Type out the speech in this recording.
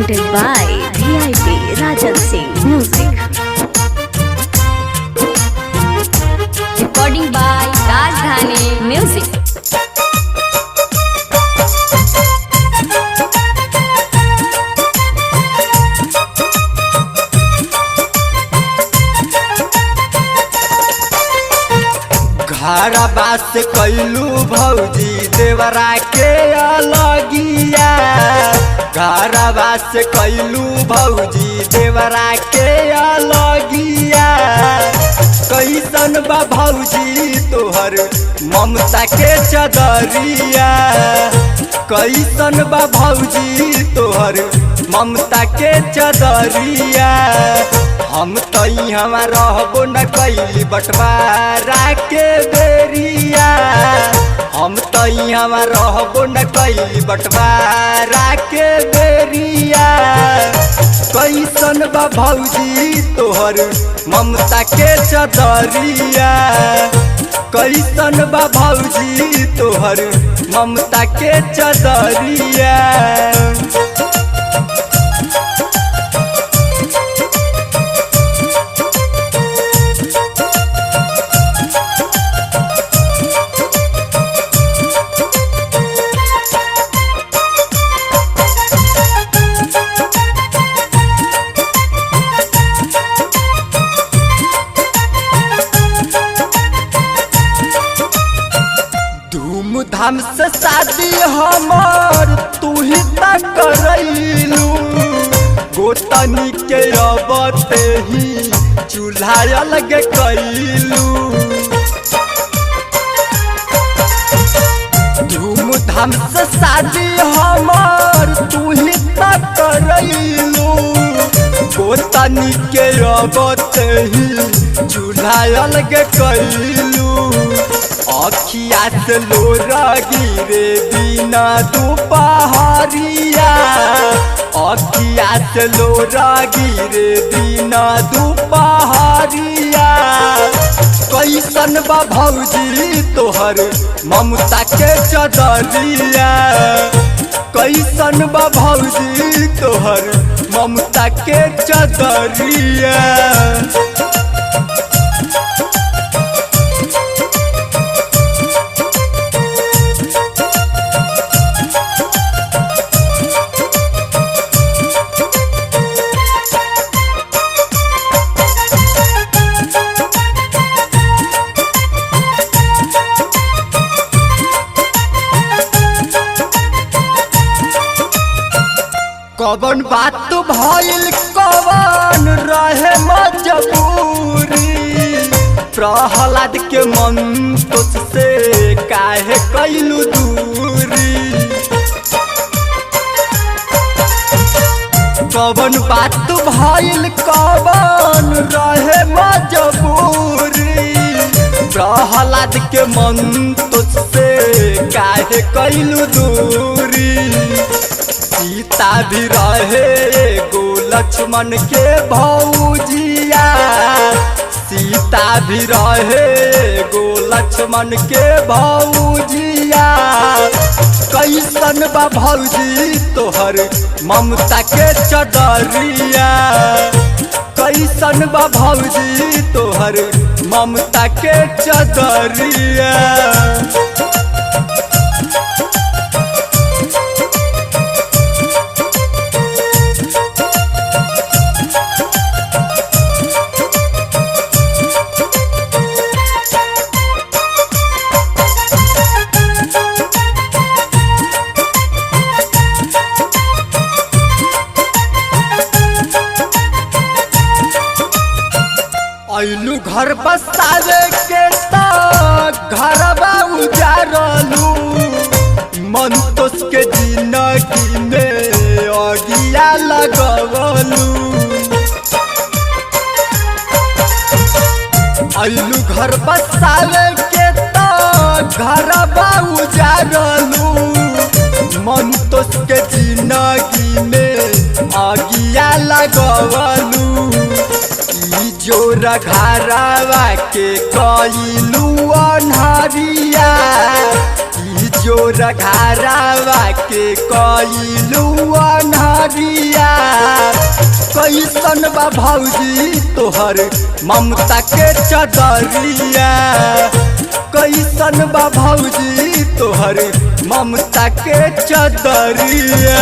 Presented by VIP Rajan Singh Music. Recording by Rajdhani Music. घरबा से कैलू भौजी देवरा के अलगिया। घरबा से कैलू भौजी देवरा के अलगिया। कैसन बा भौजी तोहर ममता के चदरिया। कैसन बा भौजी तोहर ममता के चदरिया। हम तो इहवा रहबो न कैली बटवारा के बेरिया। हम तो इहवा रहबो न कैली बटवारा के बेरिया। कैसन बा भौजी तोहर ममता के चदरिया। कैसन बा भौजी तोहर ममता के चदरिया। धूमधाम से शादी हमार तू ही त करैलू। गोतनी के रबते ही चूल्हा अलग कैलू। धूमधाम से शादी हमार तू ही त करैलू। गोतनी के रबते ही चूल्हा अलग कैलू। अखिया से लोरा गिरे बिना दुपहरिया। अखिया से लोरा गिरे बिना दुपहरिया। कैसन बा भौजी तोहर ममता के चदरिया। कैसन बा भौजी तोहर ममता के चदरिया। कवन बात भइल कवन रहे मजबूरी। प्रहलाद के मन से काहे कैलू दूरी। कवन बात भइल कवन रहे मजबूरी। प्रहलाद के मन से काहे कैलू दूरी। सीता भी रहे गो लक्ष्मण के भौजिया। सीता भी रहे गो लक्ष्मण के भौजिया। कैसन बा भौजी तोहर ममता के चदरिया। कैसन बा भौजी तोहर ममता के चदरिया। ऐलू घर बसावे के त घरबा उजारलू। मन के जिंदगी में अगिया लगवलू। ऐलू घर बसावे के त घरबा उजारलू। मन के जिंदगी में अगिया लगवलू। जोर घरवा के कैलू अन्हरिया। अंजोर घरावा के कइलू अनहरिया। कैसन बा भौजी तोहर ममता के चदरिया। कैसन बा भौजी तोहर ममता के चदरिया।